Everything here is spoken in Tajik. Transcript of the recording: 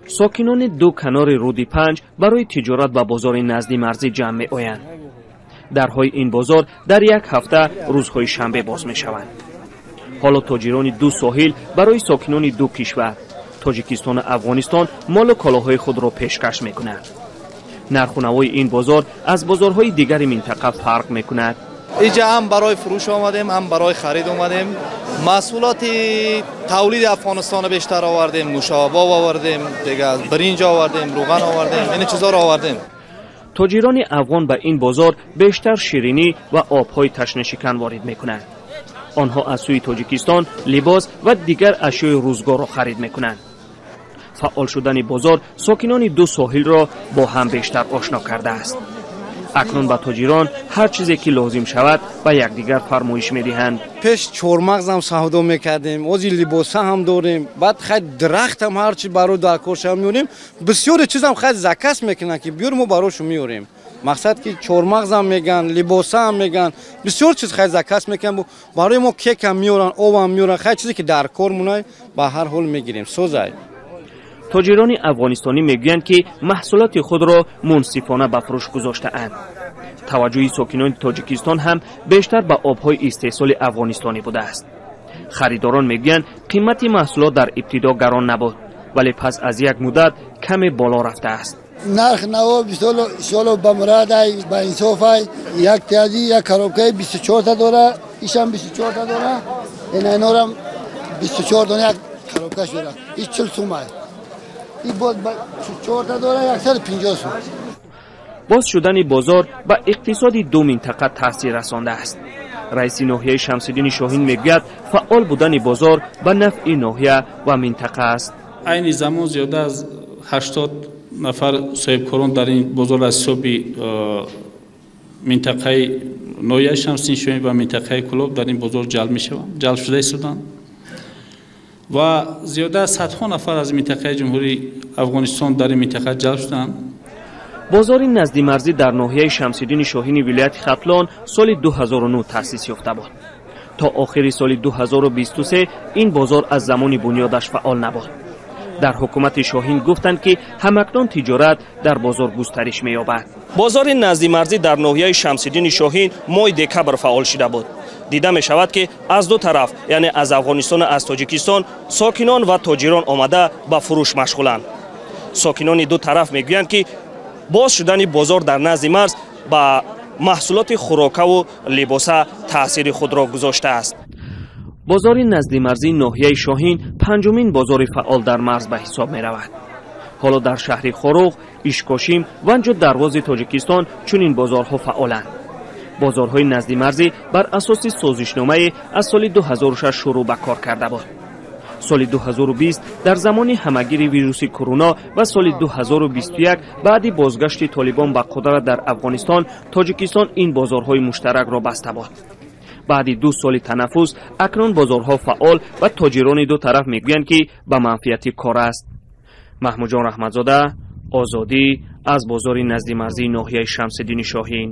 Сокинони ду канори рӯди Панҷ барои тиҷорат ба бозори назди марзӣ ҷамъ меоянд. Дарҳои ин бозор дар як ҳафта рӯзҳои шанбе боз мешаванд. Ҳоло тоҷирони ду соҳил барои сокинони ду кишвар, Тоҷикистону Афғонистон, молу колоҳои худро пешкаш мекунанд. Нарху навои ин бозор аз бозорҳои дигари минтақа фарқ мекунад. Иҷа ҳам барои фурӯш омадем, ҳам барои харид омадем. Маҳсулоти тавлиди Афғонистонро бештар овардем, нӯшоба овардем, дигар биринҷ овардем, равған овардем, ин чизҳоро овардем. Тоҷирони афғон ба ин бозор бештар ширинӣ ва обҳои ташнашикан ворид мекунанд. Онҳо аз сӯи Тоҷикистон либос ва дигар ашёи рӯзгорро харид мекунанд. Фаъол шудани бозор сокинони ду соҳилро бо ҳам бештар ошно кардааст. Акнун ба тоҷирон ҳар чизе ки лозим шавад, ба якдигар фармоиш медиҳанд. Пеш чормағзам савдо мекардем, ҳозир либоса ҳам дорем, баъд хай дарахтам ҳарчи барои даркоршам меорем. Бисёре чизам хай заказ мекунанд, ки биёр, мо барошу меорем. Мақсад ки чормағзам меган, либосаам меган, бисёр чиз хай заказ мекунанд, барои мо кекам меоранд, обам меоранд, хай чизе ки дар кор монай, ба ҳар ҳол мегирем. Созай. Тоҷирони афғонистонӣ мегӯянд, ки маҳсулоти худро мунсифона ба фурӯш гузоштаанд. Таваҷҷӯҳи сокинони Тоҷикистон ҳам бештар ба обҳои истеҳсоли афғонистонӣ будааст. Харидорон мегӯянд, қимати маҳсулот дар ибтидо гарон набуд, вале пас аз як муддат каме боло рафтааст. Нарх наво бисёло ба мурадай, ба инсофай. Як пиази як коробкаи 24-та дора, ишам 24-та дора, инайнорам 24 дона як коробкаш дора, иш 40 сумай, и боз чорта дора, 150 сум. Боз шудани бозор ба иқтисоди ду минтақа таъсир расондааст. Раиси ноҳияи Шамсиддини Шоҳин мегӯяд, фаъол будани бозор ба нафъи ноҳия ва минтақа аст. Айни замон зиёда аз 80 нафар соҳибкорон дар ин бозор аз ҳисоби минтақаи ноҳияи Шамсиддини Шоҳин ва минтақаи Кӯлоб дар ин бозор ҷалб мешаванд, ҷалб шуда истоданд ва зиёда аз садҳо нафар аз минтақаи Ҷумҳурии Афғонистон дар ин минтақа ҷалб шуданд. Бозори наздимарзӣ дар ноҳияи Шамсиддини Шоҳини вилояти Хатлон соли 2009 таъсис ёфта буд. То охири соли 2023 ин бозор аз замони бунёдаш фаъол набуд. Дар ҳукумати Шоҳин гуфтанд, ки ҳамакнун тиҷорат дар бозор густариш меёбад. Бозори наздимарзӣ дар ноҳияи Шамсиддини Шоҳин моҳи декабр фаъол шуда буд. Дида мешавад, ки аз ду тараф, яъне аз Афғонистону аз Тоҷикистон, сокинон ва тоҷирон омада ба фурӯш машғуланд. Сокинони ду тараф мегӯянд, ки боз шудани бозор дар назди марз ба маҳсулоти хӯрокаву либоса таъсири худро гузоштааст. Бозори наздимарзии ноҳияи Шоҳин панҷумин бозори фаъол дар марз ба ҳисоб меравад. Ҳоло дар шаҳри Хоруғ, Ишкошим, Ванҷу Дарвози Тоҷикистон чунин бозорҳо фаъоланд. Бозорҳои наздимарзӣ бар асоси созишномае аз соли 2006 шурӯъ ба кор карда буд. Соли 2020 дар замони ҳамагири вируси корона ва соли 2021 баъди бозгашти Толибон ба қудрат дар Афғонистон, Тоҷикистон ин бозорҳои муштаракро баста буд. Баъди 2 соли танаффус акнун бозорҳо фаъол ва тоҷирони ду тараф мегӯянд, ки ба манфиати кор аст. Маҳмудҷон Раҳматзода, Озодӣ, аз бозори наздимарзии ноҳияи Шамсиддини Шоҳин.